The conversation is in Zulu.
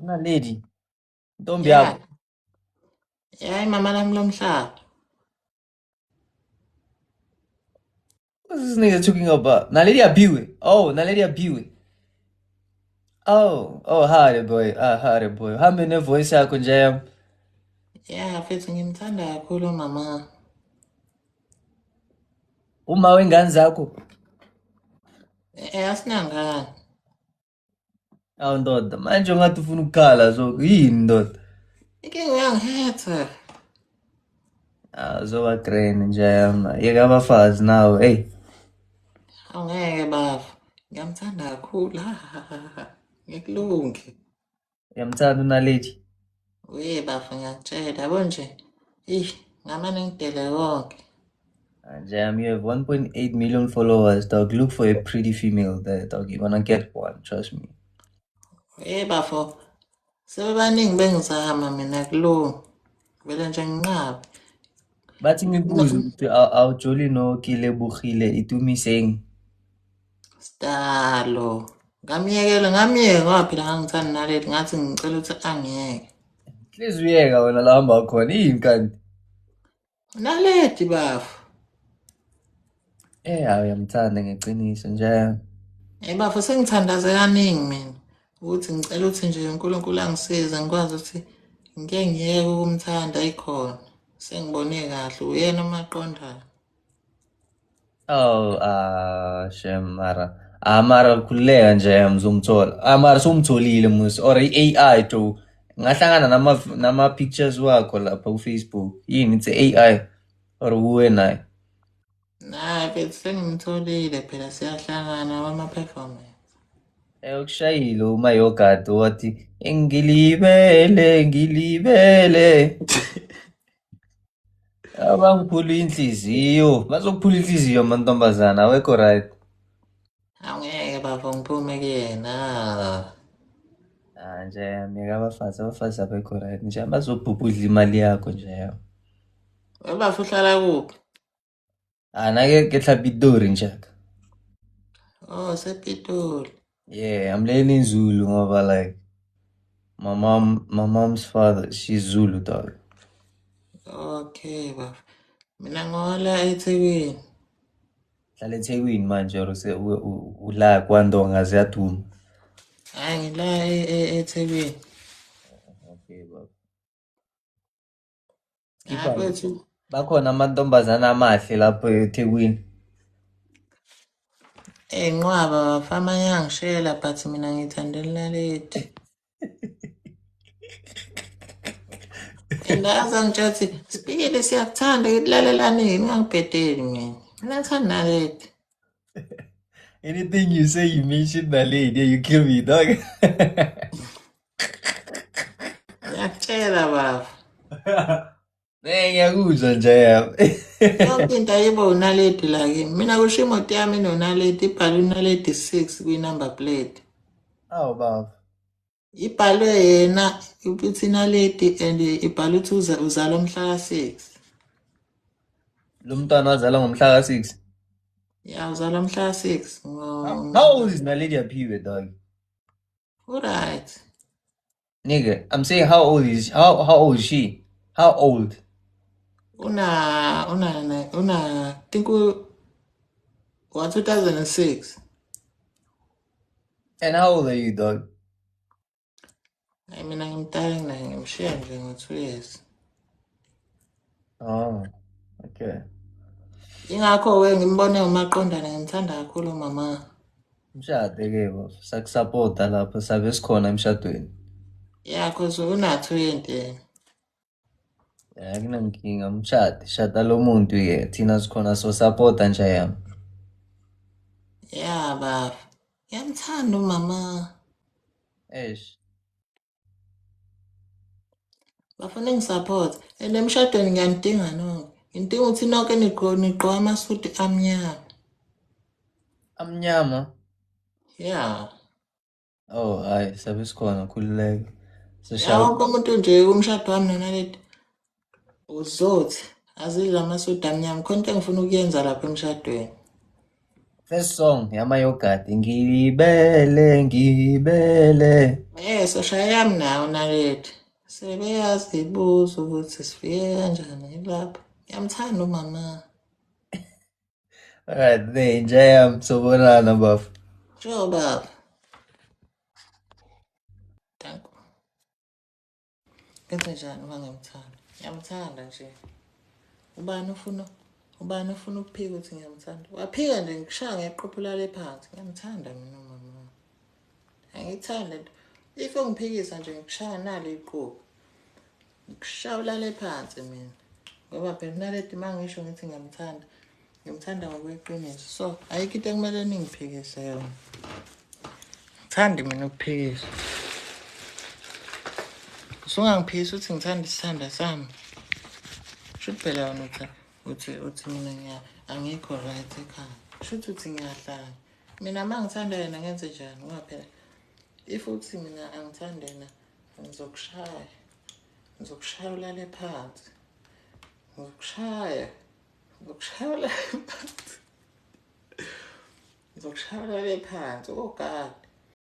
Naledi, ntombi Ya, yakho. ya imama lami lomhlaba. What's this nigga talking about? Naledi Abiwe. Oh, Naledi Abiwe. Oh, oh, hi boy. Ah, hi boy. Hambe ne-voice yakho nje yami. Ya, mfethu ngimthanda kakhulu mama. Uma wengane zakho. Eh, asinangane. Awu ndoda, manje ungathi ufuna ukukhala so yini ndoda? Inkinga uyangihetha. Ah, uzoba grand nje yami. Yeka abafazi nawe, hey. Awungeke baba. Ngiyamthanda kakhulu. Ha ha ha ha. Ngikulunge. Uyamthanda uNaledi? Uye bafo ngiyakutshela yabo nje. Ih, ngamane ngidele konke. Nje yami, you have 1.8 million followers, dog. Look for a pretty female there, dog. You're gonna get one, trust me. Uye bafo. Sebebaningi bengizama mina kulungi. Vele nje nginqabe. Bathi ngikubuze ukuthi awujoli noKilebogile Itumiseng. Stalo. Ngamyekela ngamyeka ngoba phela ngangithanda naleli ngathi ngicela ukuthi angiyeke. Hlezi uyeka wena la hamba khona yini kanti? Naledi bafo. Eh, hayi uyamthanda ngeqiniso nje. Eh bafo sengithandaze kaningi mina ukuthi ngicela ukuthi nje uNkulunkulu angisize ngikwazi ukuthi ngike ngiyeke ukumthanda ikhona. Sengibone kahle uyena umaqondana. Oh, ah, shem mara. Ah, mara khululeka nje mzomthola. Ah, mara sowumtholile mus or i-AI to. Ngahlangana nama pictures wakho lapha ku Facebook. Yini it's AI or uwe naye. Nayi mfethu sengimtholile phela siyahlangana kwama-performance. Eh, ukushayile uma yogurt wathi ngilibele ngilibele. Abangiphula inhliziyo, bazokuphula inhliziyo amantombazana awekho right. Angeke bafo ngiphume kuyena. Ah nje myeka abafazi, abafazi abekho right nje bazobhubhudla imali yakho nje. Webafo uhlala kuphi? Ah nake ke tla Pitori nje. Oh, sePitoli. Yeah, I'm learning Zulu ngoba like my mom's father, she's Zulu dog. Okay bafo. Mina ngola eThekwini. Hlala eThekwini manje or se ula kwaNdonga ziyaduma. Hayi ngila eThekwini. Okay baba. Hayi Khipha mfethu. bakhona amantombazana amahle lapho eThekwini. Eh nqwaba bafo amanye angishela but mina ngithandela naledi. And aze ngitshela ukuthi sibikele siyakuthanda ngilalelani ningangibhedeli mina. Mina ngithanda naledi. Anything you say, you mention Naledi, yeah, you kill me, dog. Ngiyakutshela bafo. Eh, ngiyakuzwa nje yami. Yonke into ayibo unaledi la kimi. Mina kusho imoto yami inonaledi ibhalwe unaledi 6 kwi-number plate. Awu baba. Ibhalwe yena ukuthi naledi and ibhalwe ukuthi uzalwa mhla ka-6. Lo mntwana wazalwa ngomhla ka-6. Ya uzalwa mhla ka-6. How old is Naledi Aphiwe, dog? Right. Nigga, I'm saying how old is she? How old? Una una una think wa 2006. And how old are you, dog? Hayi mina ngimdala naye ngimshiya nje ngo-2 years. Oh, okay. Ingakho-ke ngimbone umaqondana ngimthanda kakhulu mama. Mshade ke baba, sakusupporta lapho sabe sikhona emshadweni. Yeah, cause una-20 yena. Ya akunankinga, mshade, shada lo muntu ke thina sikhona so supporta nje yami. Yeah baba. Ngiyamthanda umama. Eish. Bafuna ngisupport. And emshadweni ngiyanidinga nonke. Ngidinga ukuthi nonke nigqoke amasudi amnyama. Amnyama? Yeah. Oh, hayi sabe sikhona khululeka. Ya wonke umuntu nje umshado wami nonaledi uzothi azidle amasudi amnyama. Khona into engifuna ukuyenza lapha emshadweni. First song yama-yogurt, ngibele ngibele. So shaya yami nawo naledi. Sebeyazibuza ukuthi sifike kanjani lapha. Ngiyamthanda umama. Alright, there, jam, sobonana bafo. Sure baba. Danko. Ngenze njani uma ngimthanda? Ngiyamthanda nje. Ubani ufuna ukuphika ukuthi ngiyamthanda? Waphika nje ngikushaya ngequphu lale phansi. Ngiyamthanda mina umama. Angiyithandi lento. If ungiphikisa nje ngikushaya nalo iquphu. Ngikushaya ulale phansi mina. Ngoba phela naledi uma ngisho ngithi ngiyamthanda, ngimthanda ngokweqiniso. So ayikho into ekumele ningiphikise yona. Ngithandi mina ukuphikisa. Usungangiphikisa ukuthi ngithanda isithanda sami. Shuthi phela wena uthi mina ngiya angikho right ekhaya. Shuthi uthi ngiyahlanya. Mina uma ngithanda yena ngenze njani? Ngoba phela if uthi mina angithandi yena ngizokushaya. Ngizokushaya ulale phansi. Ngizokushaya. Ngizokushaya ulale phansi. Ngizokushaya ulale phansi. Oh God.